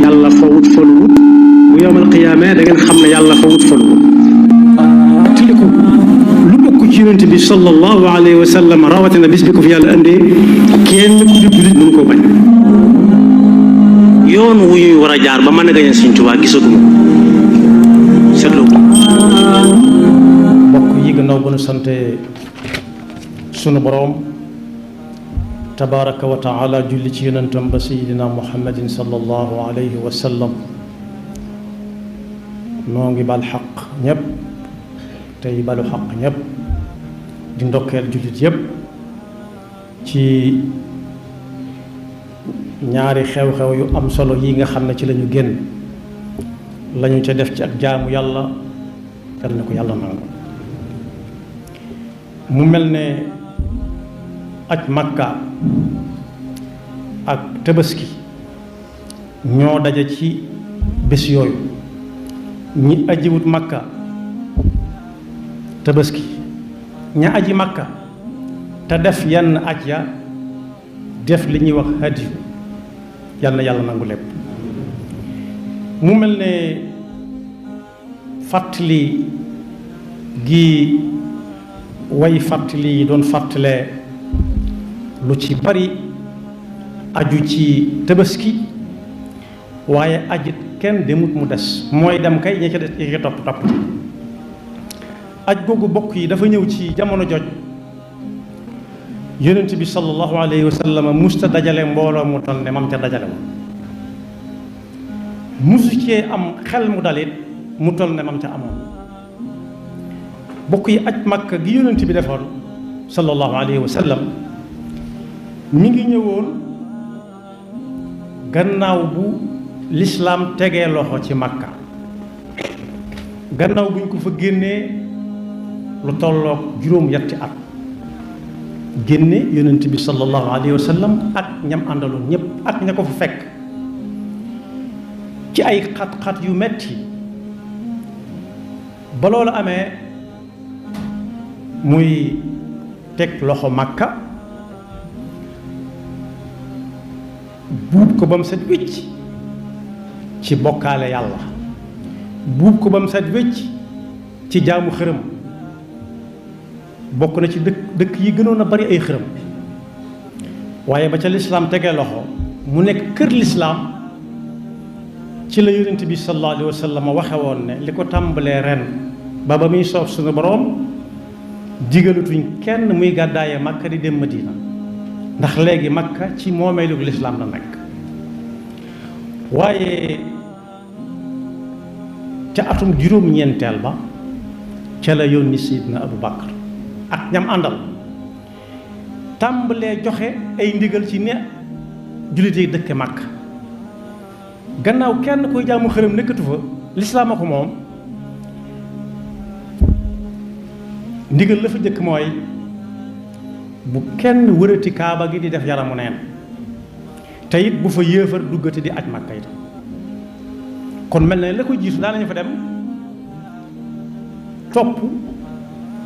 yàlla fawut faluwut bu yowmal qiyaamee da ngeen xam ne yàlla fawut faluwut tiliku lu bokk ci yonent bi sallallahu alayhi wa sallam rawatina bis bi ko fi yàlla indee kenn ku di jullit mënu ko bañ yoon wu ñuy war a jaar ba mën a gañe Sëñ Tuubaa gisaguma seetlu ko mbokk yi gannaaw ba nu sante sunu boroom tabaraka wa taala julli ci yonentam ba sayidina muhammadin sallallahu alayhi wa sallam noo ngi bal xaq ñépp tey balu xaq ñépp di ndokkeel jullit yépp ci ñaari xew-xew yu am solo yi nga xam ne ci lañu génn lañu ca def ci ak jaamu yàlla yal na ko yàlla nangu mu mel ne aj makka ak tabaski ñoo daje ci bés yooyu ñi ajiwut makka tabaski ña aji makka te def yenn aj ya def li ñuy wax hadiyu yal na yàlla nangu lépp mu mel ne fàttali gi way fàttali yi doon fàttalee lu ci bari aju ci tabaski waaye ajit kenn demut mu des mooy dem kay ña ca des ña ca topp aj googu bokk yi dafa ñëw ci jamono joj yonent bi sallallahu alayhi wa sallam musta dajale mbooloo mu toll ne mam ca dajale woon musu cee am xel mu dalit mu toll ne mam ca amoon bokk yi aj makka gi yonent bi defoon sallallahu alayhi wa sallam mi ngi ñëwoon gannaaw bu lislaam tegee loxo ci makka gannaaw buñ ko fa génnee lu tolloog juróom-yetti at génne yonent bi sallallahu alayhi wa sallam ak ñam àndaloon ñëpp ak ña ko fa fekk ci ay xat-xat yu metti ba loolu amee muy teg loxo makka buub ko ba mu set wécc ci bokkaale yàlla buub ko ba mu set wécc ci jaamu xërëm bokk na ci dëkk yi gënoon a bari ay xërëm waaye ba ca lislaam tegee loxo mu nekk kër lislaam ci la yonent bi sallallahu alayhi wa sallam waxe woon ne li ko tàmbalee ren ba muy soof suñu boroom digalatuñ kenn muy gàddaaye makka di dem madina ndax léegi makka ci moomeelu lislaam la nekk waaye ca atum juróom-ñeenteel ba ca la yónni Seydina Abu Bakar ak ñam àndal tàmbalee joxe ay ndigal ci ne jullit yi dëkke makka gannaaw kenn koy jaamu xërëm nekkatu fa lislaam a ko moom ndigal la fa jëkk mooy bu kenn wërati kaaba gi di def yaramu neen te it bu fa yéefar duggati di aj makka it kon mel na la ko jiitu daa nañu fa dem topp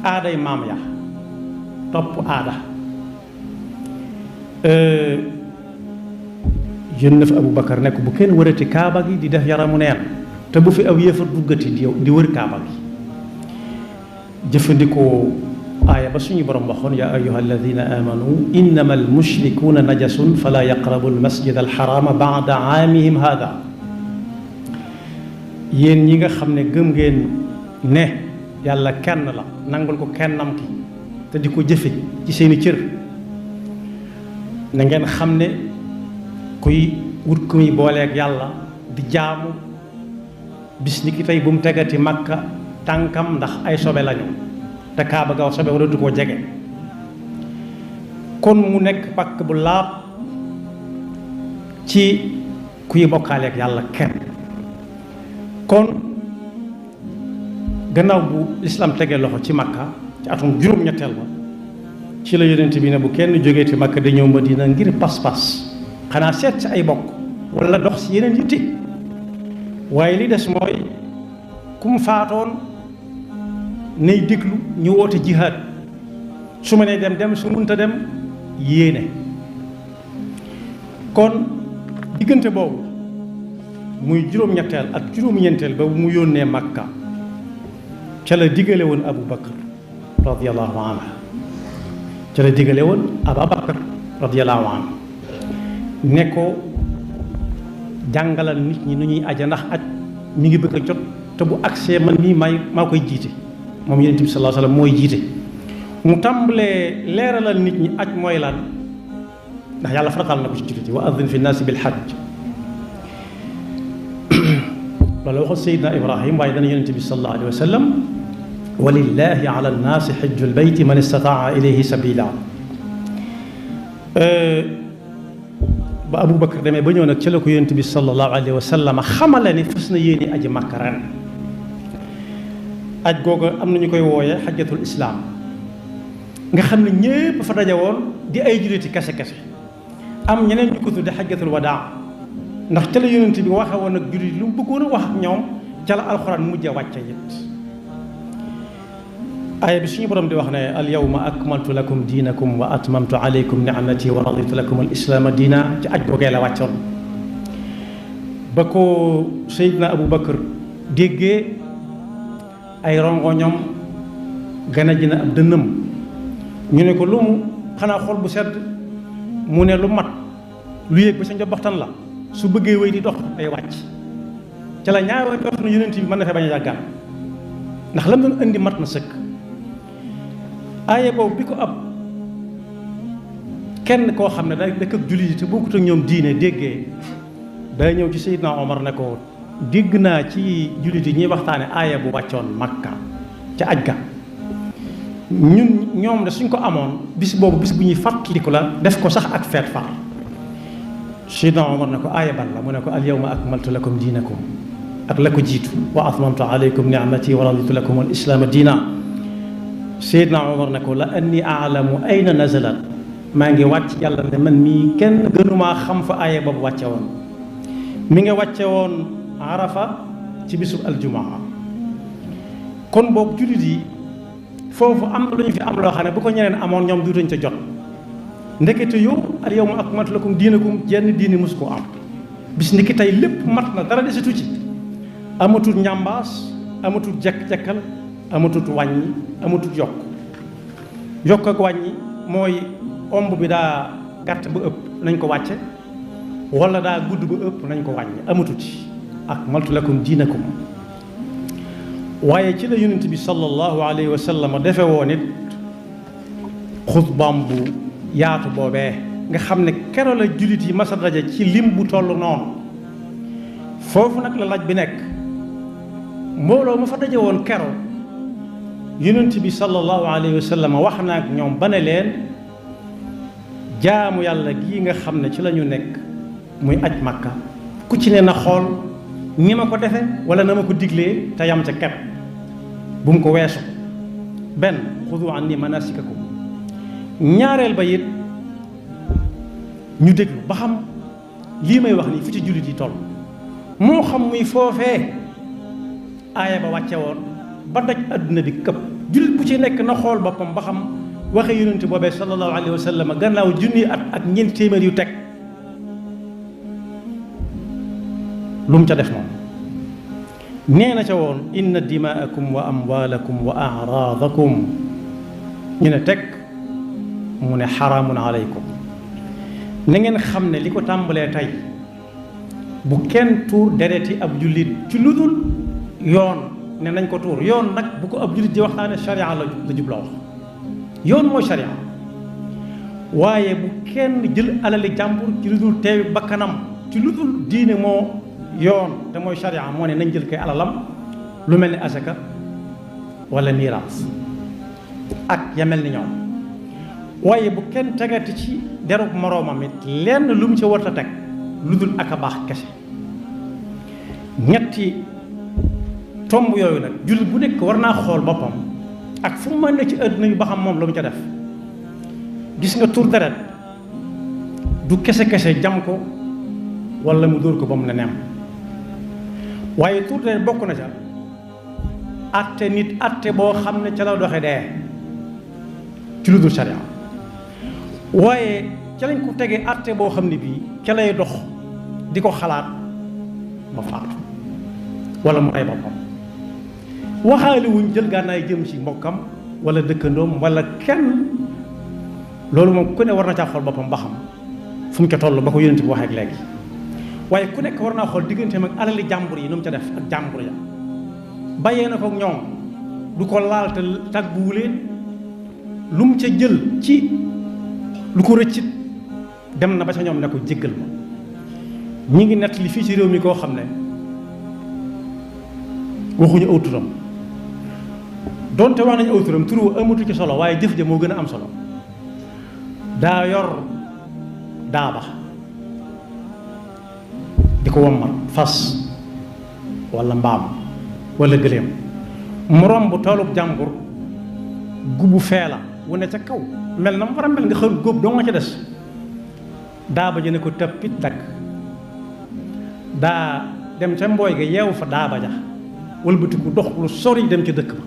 aaday maam ya topp aada yónni na fa Abu Bakar nekk bu kenn wërati kaaba gi di def yaramu neen te bu fi aw yéefar duggati di wër kaaba gi jëfandikoo aaya ba suñu borom waxoon yaa ayyuha alladina amanu innama almushrikuuna najasun fala yaqrabu almasjid alxarama bada aamihim hada yéen ñi nga xam ne gëm ngeen ne yàlla kenn la nangul ko kennam ki te di ko jëfe ci seeni cër na ngeen xam ne kuy wut ku muy booleeg yàlla di jaamu bis ni ki tey bu mu tegati makka tànkam ndax ay sobe lañu te kaaba gaw sobe wala du koo jege kon mu nekk pàkk bu laab ci kuy bokkaaleeg yàlla kenn kon gannaaw bu lislaam tegee loxo ci makka ci atum juróom-ñetteel ba ci la yonent bi ne bu kenn jógee ci makka da ñëw Madina ngir pas-pas xanaa seet si ay bokk wala dox si yeneen yitte waaye li des mooy ku mu faatoon nay déglu ñu woote jihaad su ma nee dem su munta dem yéene kon diggante boobu muy juróom-ñetteel ak juróom-ñeenteel ba mu yónnee Makka ca la digale woon Abu Bakar radiyallahu anhu ca la digale woon Abu Bakar radiyallahu anhu ne ko jàngalal nit ñi nu ñuy aja ndax aj mi ngi bëgg a jot te bu agsee man mii maa koy jiite moom Yonent bi sallallahu alayhi wasallam mooy jiite mu tàmbalee leeralal nit ñi aj mooy lan ndax yàlla faratal na ko ci jullit yi wa adhin fi nnaasi bil hajj loolu waxoon Seydina Ibrahim waaye dana Yonent bi sallallahu alayhi wa sallam walillahi ala nnaasi hajjul bayti man istataa ilayhi sabila ba Abu Bakar demee ba ñëw nag ci la ko Yonent bi sallallahu alayhi wa sallam xamale ni fas na yéene aji Makka ren aj googu am na ñu koy wooyee xajjatul islaam nga xam ne ñépp fa daje woon di ay julliti kese kese am ñeneen ñu ko tudde xajjatul wadaa ndax ca la Yonent bi waxe woon ak jullit lu mu bëggoon a wax ak ñoom ca la alxuraan mujj a wàcce it aaya bi suñu borom di wax ne al yawma akmaltu lakum diinakum wa atmamtu alaykum ni'mati wa raditu lakum al islaama diina ci aj googee la wàccoon ba ko Seydina Abu Bakar déggee ay rongoñom gana ji na ab dënnam ñu ne ko lu mu xanaa xol bu sedd mu ne lu mat lu yéeg ba sa njobaxtan la su bëggee wéy di dox day wàcc ca la ñaar way dox na Yonent bi mën na fee bañ a yàggaan ndax lam doon indi mat na sëkk aaye boobu bi ko ab kenn koo xam ne day dëkk ak jullit yi te bokkut ak ñoom diine déggee day ñëw ci Seydina Omar ne ko dégg naa ci jullit yi ñuy waxtaane aaya bu wàccoon Makka ca aj ga ñoom de suñ ko amoon bis boobu bis bu ñuy fàttaliku la def ko sax ak feet far Seydina Omar ne ko aaya ban la mu ne ko al yawma akmaltu lakum diinakum ak la ko jiitu wa atmamtu alaykum ni'mati wa raditu lakum al islaama diina Seydina Omar ne ko la anni aalamu ayna nazalat maa ngi wàcc yàlla ne man mii kenn gënumaa xam fa aaya boobu wàcce woon mi nga wàcce woon Arafa ci bisu aljumaa kon boobu jullit yi foofu am na lu ñu fi am loo xam ne bu ko ñeneen amoon ñoom duutañ ca jot ndekete yow al yawma akmaltu lakum diinakum jenn diini mosu koo am bis ni ki tey lépp mat na dara desatu ci amatul ñambaas amatul jekk-jekkal amatul wàññi amatul yokk ak wàññi mooy omb bi daa gàtt ba ëpp nañ ko wàcce wala daa gudd ba ëpp nañ ko wàññi amatul ci akmaltu lakum diinakum waaye ci la Yonent bi sallallahu alayhi wa sallam defe woon it xutbaam bu yaatu boobee nga xam ne kero la jullit yi masa daje ci lim bu toll noonu foofu nag la laaj bi nekk mbooloo ma fa daje woon kero Yonent bi sallallahu alayhi wa sallam wax na ak ñoom ba ne leen jaamu yàlla gii nga xam ne ci la ñu nekk muy aj Makka ku ci ne na xool ni ma ko defe wala na ma ko diglee te yam ca ket bu mu ko weesu benn xudu anni manasikakum ñaareel ba it ñu déglu ba xam lii may wax nii fi ci jullit yi toll moo xam muy foofee aaya ba wàcce woon ba daj adduna bi këpp jullit bu ci nekk na xool boppam ba xam waxe Yonent boobee sallallahu alayhi wa sallam gannaaw junni at ak ñeent téeméer yu teg lu mu ca def moom nee na ca woon inna dimaakum wa amwaalakum wa araadakum ñu ne teg mu ne xaraamun aleykum na ngeen xam ne li ko tàmbalee tey bu kenn tuur dereti ab jullit ci lu dul yoon ne nañ ko tuur yoon nag bu ko ab jullit di waxtaane sharia la jubloo wax yoon mooy sharia waaye bu kenn jël alali jàmbur ci lu dul teewi bakkanam ci lu dul diine moo yoon te mooy sharia moo ne nañ jël koy alalam lu mel ni asaka wala miraas ak ya mel ni ñoom waaye bu kenn tegati ci derub moroomam it lenn lu mu ci warta teg lu dul ak a baax kese ñetti tomb yooyu nag jullit bu nekk war naa xool boppam ak fu mu mën ne ci àdduna bi ba xam moom lu mu ca def gis nga tur deret du kese-kese jam ko wala mu dóor ko ba mu ne nem waaye tur deret bokk na ca atte nit atte boo xam ne ca la doxe dee ci lu dul sharia waaye ca lañ ko tegee atte boo xam ne bii ca lay dox di ko xalaat ba faatu wala mu rey boppam waxaale wuñ jël gànnaay jëm ci mbokkam wala dëkkandoom wala kenn loolu moom ku ne war na caa xool boppam ba xam fu mu ca toll ba ko yonent bi waxee ak léegi waaye ku nekk war naa xool digganteem ak alali jàmbur yi nu mu ca def ak jàmbur ya bàyyee na ko ñoom du ko laal te tàgguwu leen lu mu ca jël ci lu ko rëccit dem na ba ca ñoom ne ko jéggal ma ñi ngi nett li fii ci réew mi koo xam ne waxuñu aw turam donte wax nañu aw turam turu amatu ci solo waaye jëf ja moo gën a am solo daa yor daaba di ko wommat fas walla mbaam walla gëléem mu romb toolub jàmbur gubu feela wu ne ca kaw mel na mu war a mel nga xam góob doo nga ca des daaba ja ne ko tëppit dagg daa dem ca mbooy ga yeewu fa daaba ja wëlbatiku dox lu sori dem ca dëkk ba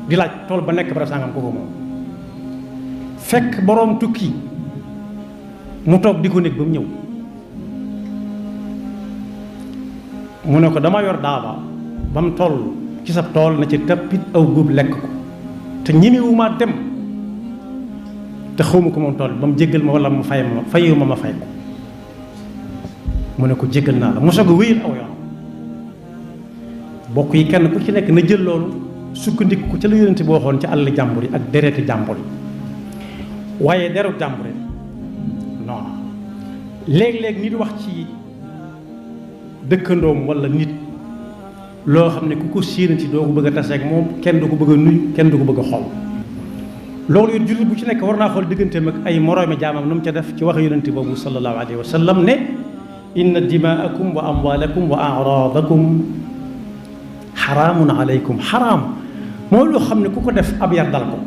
di laaj tool ba nekk bara sàngam ko moom fekk boroom tukki mu toog di ko nekk ba mu ñëw mu ne ko dama yor daaba ba mu toll ci sa tool na ci tëppit aw góob lekk ko te ñemewuma dem te xawma ko moom tool ba mu jéggal ma wala mu fay ma fayu ma fay ko mu ne ko jéggal naa la mu soog a wéyal aw yoon bokk yi kenn ku ci nekk na jël loolu sukkandiku ko ca la yonent bi waxoon ci àll jàmbur yi ak dereeti jàmbur yi waaye deru jàmbur yi non léeg-léeg nit wax ci dëkkandoom wala nit loo xam ne ku ko séenati doo ko bëgg a taseeg moom kenn du ko bëgg a nuyu kenn du ko bëgg a xool loolu it jullit bu ci nekk war naa xool digganteem ak ay moroomi jaamam nu mu ca def ci wax yonent boobu sallallahu alayhi wa sallam ne inna dimaakum wa amwaalakum wa araadakum xaraamun alaykum xaraam mooy loo xam ne ku ko def ab yar dal ko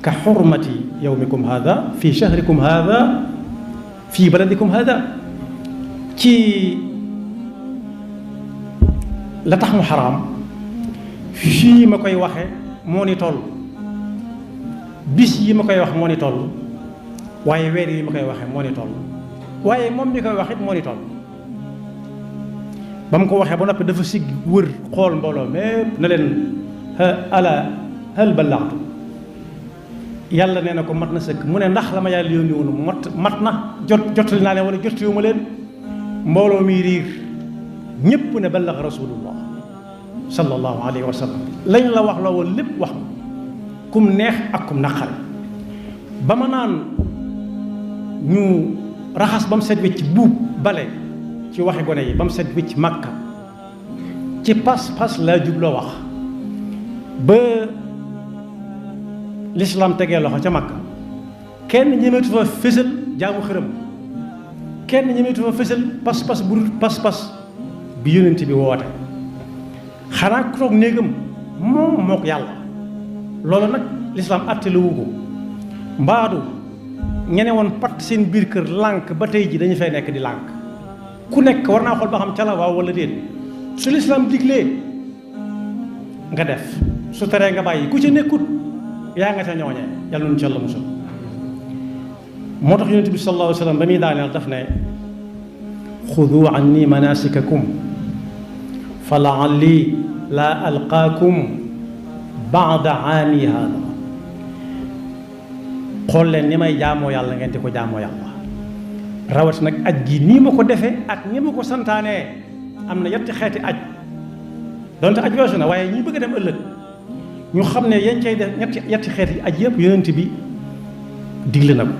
ka xurmati yawmikum hada fi shahrikum hada fi baladikum hada ci la tax mu xaraam fii ma koy waxe moo ni toll bis yi ma koy wax moo ni toll waaye weer yi ma koy waxe moo ni toll waaye moom mi koy wax it moo ni toll ba mu ko waxee ba noppi dafa sigg wër xool mbooloo mépp na leen ala hal ballaxtu yàlla nee na ko mat na sëkk mu ne ndax la ma yàlla yónni woon mat na jottali naa leen wala jottaliwuma leen mbooloo mi riir ñépp ne ballax rasulullah sallallahu alayhi wa sallam lañ la wax la woon lépp wax kum neex ak kum naqari ba ma naan ñu raxas ba mu set wecc buub bale ci waxi gone yi ba mu set wecc màkka ci pas-pas laa jubloo wax ba lislaam tegee loxo ca màkka kenn ñemeetu fa fësal jaamu xërëm kenn ñemeetu fa fësal pas-pas bu dul pas-pas bi yonent bi woote xanaa ku toog néegam moom mook yàlla loolu nag lislaam àttalewu ko mbaadu ñene woon pat seen biir kër lànk ba tey ji dañu fay nekk di lànk ku nekk war naa xool ba xam ca la waaw wala déet su lislaam diglee nga def su teree nga bàyyi ku ca nekkut yaa nga ca ñooñee yàlla nu ci yàlla musal moo tax yonent bi sallallahu alayhi wa sallam ba muy daaneel daf ne xudu anni manasikakum fa laalli laa alqaakum baada aami haada xool leen ni may jaamoo yàlla ngeen di ko jaamoo yàlla rawat nag aj gi nii ma ko defee ak ni ma ko santaanee am na yetti xeeti aj donte aj weesu na waaye ñi bëgg a dem ëllëg ñu xam ne yañ cay def yetti xeeti aj yëpp yonent bi digle na ko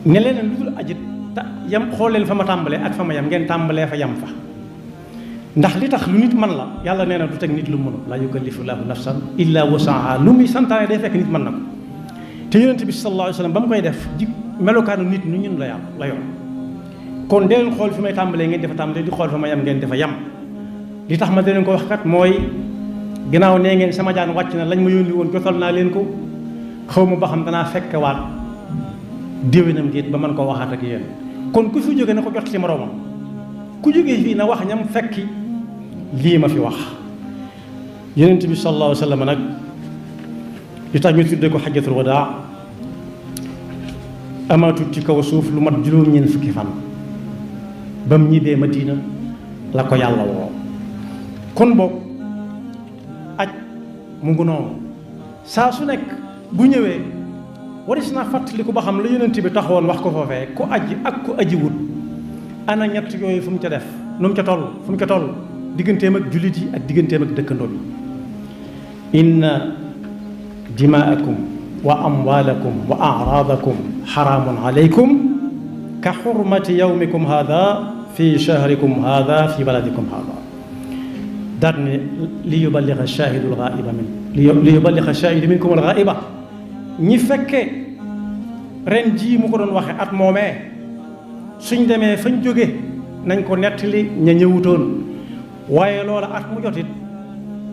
ne leen lu dul ajit yam xool leen fa ma tàmbalee ak fa ma yam ngeen tàmbalee fa yam fa ndax li tax lu nit man la yàlla nee na du teg nit lu mënu laa yukallifu llaahu nafsan illa wasaha lu muy santaane day fekk nit mën na ko te yonent bi sallallahu alayhi wa sallam ba mu koy def ji melokaanu nit ñu ñun la yàlla la yor kon dee leen xool fi may tàmbalee ngeen defa tàmbalee di xool fa ma yam ngeen defa yam li tax ma da leen ko wax kat mooy ginnaaw nee ngeen sama jaan wàcc na lañ ma yónni woon jotal naa leen ko xaw ma ba xam danaa fekkewaat déwénam déet ba mën koo waxaat ak yéen kon ku fi jóge na ko jot ci moroomam ku jógee fii na wax ñam fekki lii ma fi wax yonent bi sallallahu alayhi wa sallam nag li tax ñu tuddee ko xajjatul wadaa amaatut ci kaw suuf lu mat juróom-ñeent fukki fan ba mu ñibbee Madina la ko yàlla woo. kon boog aj mu ngi noonu saa su nekk bu ñëwee waris naa fàttaliku ba xam la yonent bi taxawoon wax ko foofee ku aji ak ku aji wut ana ñett yooyu fu mu ca def nu mu ca toll fu mu ca toll digganteem ak jullit yi ak digganteem ak dëkkandoo bi. inna dimaakum wa amwaalakum wa a'raadakum xaraamun alaykum ka xurmati yawmikum haada fi shahrikum haada fi baladikum haada. daat ne li yuballiga shaahidu al-ghaa'iba li yuballiga shaahidu minkum al-ghaa'iba ñi fekkee ren jii mu ko doon waxe at moomee suñ demee fañ jóge nañ ko nettali ña ñëwutoon waaye loola at mu jotit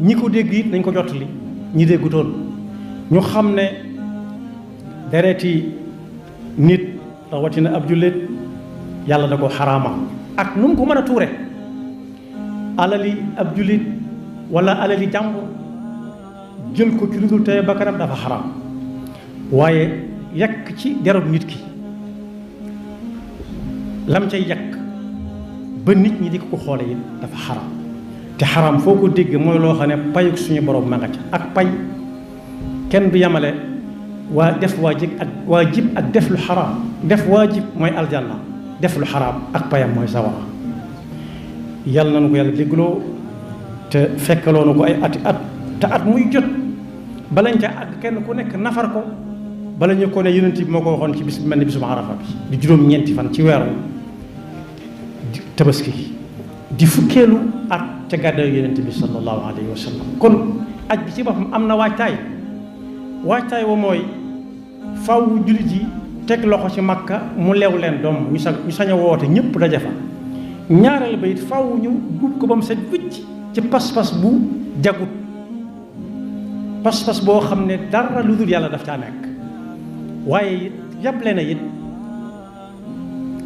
ñi ko dégg it nañ ko jottali ñi déggutoon ñu xam ne dereti nit rawatina ab jullit yàlla da ko xaraama ak nu mu ko mën a tuure alali ab jullit wala alali jàmbur jël ko ci lu dul tey bakkanam dafa xaraam waaye yàq ci derub nit ki lam cay yàq ba nit ñi di ko xoole yi dafa xaraam te xaraam foo ko dégg mooy loo xam ne payuk suñu borom ma nga ca ak pay kenn du yamale waa def waajib ak def lu xaraam def waajib mooy aljanna def lu xaraam ak payam mooy sawara yàlla nañu ko yàlla déggloo te fekkaloo na ko ay ati at te at muy jot balañ ca ak kenn ku nekk nafar ko bala ñu ko ne yonent bi moo ko waxoon ci bis bi mel ni bisum arafa bi di juróom-ñeenti fan ci weeru tabaski di fukkeelu at ca gàddaay yonent bi sallallahu alayhi wa sallam. kon aj bi ci boppam am na waajtaay wa mooy faw jullit yi teg loxo ci makka mu leew leen doom ñu sañ a woote ñëpp daje fa. ñaareel ba it faw ñu guub ko ba mu set wicc ci pas-pas bu jagut pas-pas boo xam ne dara lu dul yàlla daf caa nekk waaye it yàble na it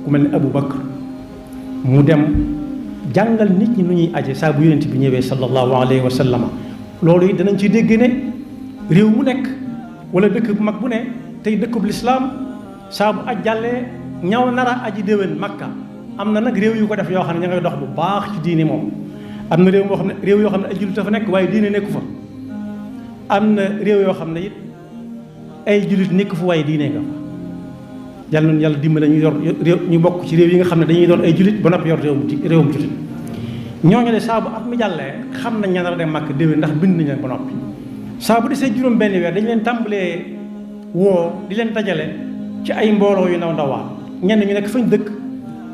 ku mel ne Abu Bakr mu dem jàngal nit ñi nu ñuy aje saa bu yonent bi ñëwee sallallahu alayhi wa sallam. loolu it danañ ci dégg ne réew mu nekk wala dëkk bu mag bu ne tey dëkkub lislaam saa bu aj jàllee ñaw nara aji déwén Makka am na nag réew yu ko def yoo xam ne ña ngay dox bu baax ci diine moom. am na réew yoo xam ne ay jullit dafa nekk waaye diine nekku fa. am na réew yoo xam ne it ay jullit nekk fu waaye diine nga fa. yàlla noonu yàlla dimbale ñu yor réew ñu bokk ci réew yi nga xam ne dañuy doon ay jullit ba noppi yor réewum jullit ñooñu de saa bu at mi jàllee xam nañ ña nar a dem Makka déwén ndax bind nañ leen ba noppi. saa bu desee juróom benn weer dañ leen tàmbalee woo di leen dajale ci ay mbooloo yu ndaw ndawaan ñenn ñu nekk fañ dëkk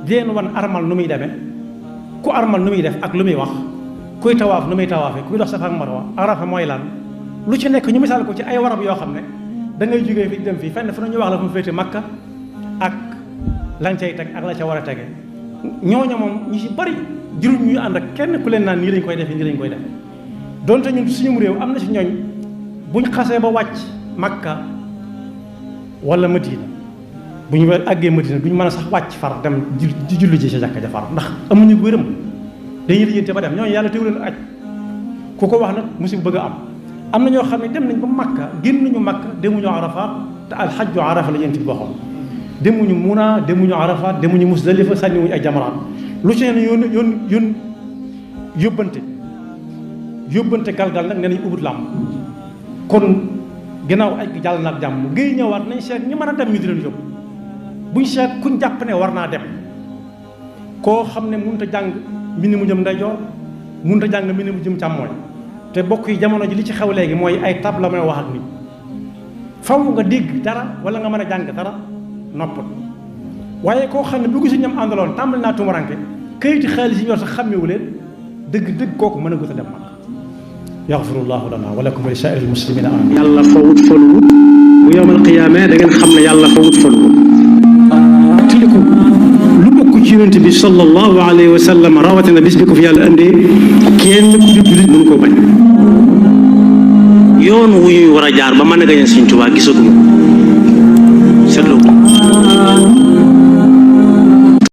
di leen wan armal nu muy demee ku armal nu muy def ak lu muy wax kuy tawaaf nu muy tawaafee kuy dox Safa ak Marwa Arafa mooy lan lu ci nekk ñu misaal ko ci ay warab yoo xam ne da ngay jógee fi dem fii fenn fu ñu wax la fu mu féete Makka ak lañ cay teg ak la ca war a tege ñooñu moom ñu ci bari juróom ñu ànd ak kenn ku leen naan nii lañ koy defee nii lañ koy defee donte ñun suñu réew am na ci ñooñ buñ xasee ba wàcc Makka wala Madina bu ñu àggee Madina duñ mën a sax wàcc far dem di julli ji sa jàkka ja far ndax amuñu wéram dañuy lijjanti ba dem ñooñu yàlla teew leen aj ku ko wax nag musiba bëgg a am na ñoo xam ne dem nañ ba Makka génn nañu Makka demuñu Arafat te alxajju Arafa la yéen ci waxoon demuñu Muna demuñu Arafat demuñu Musdalifa sànniwuñu ay jamaraat lu ci ne yoon yóbbante galgal nag nee nañ ubut làmb kon ginnaaw aj gi jàll na ak jàmm géey ñëwaat nañ seet ñi mën a dem ñu di leen yóbbu buñ seet kuñ jàpp ne war naa dem koo xam ne mënut a jàng mbind mu jëm ndeyjoor mënut a jàng mbind mu jëm càmmooñ te bokk yi jamono ji li ci xew léegi mooy ay tab la may wax ak nit faw nga dégg dara wala nga mën a jàng dara noppal waaye koo xam ne bu gisu ñam àndaloon tàmbali naa tumuranke këyiti xaalis yi ñor sax xàmmewu leen dëgg kooku mën a gut a dem mag yaxfirullahu lana wa lakum wa li saa'iril muslimina amin. yàlla fawut faluwut bu yawmal qiyaama da ngeen xam ne yàlla fawut faluwut tiliku lu bokk ci yonent bi sallallahu alayhi wa sallam rawatina bis bi ko fi yàlla indee kenn ku di jullit mënu koo bañ. yoon wu ñuy war a jaar ba mën a gañe Sëriñ Tuubaa gisaguma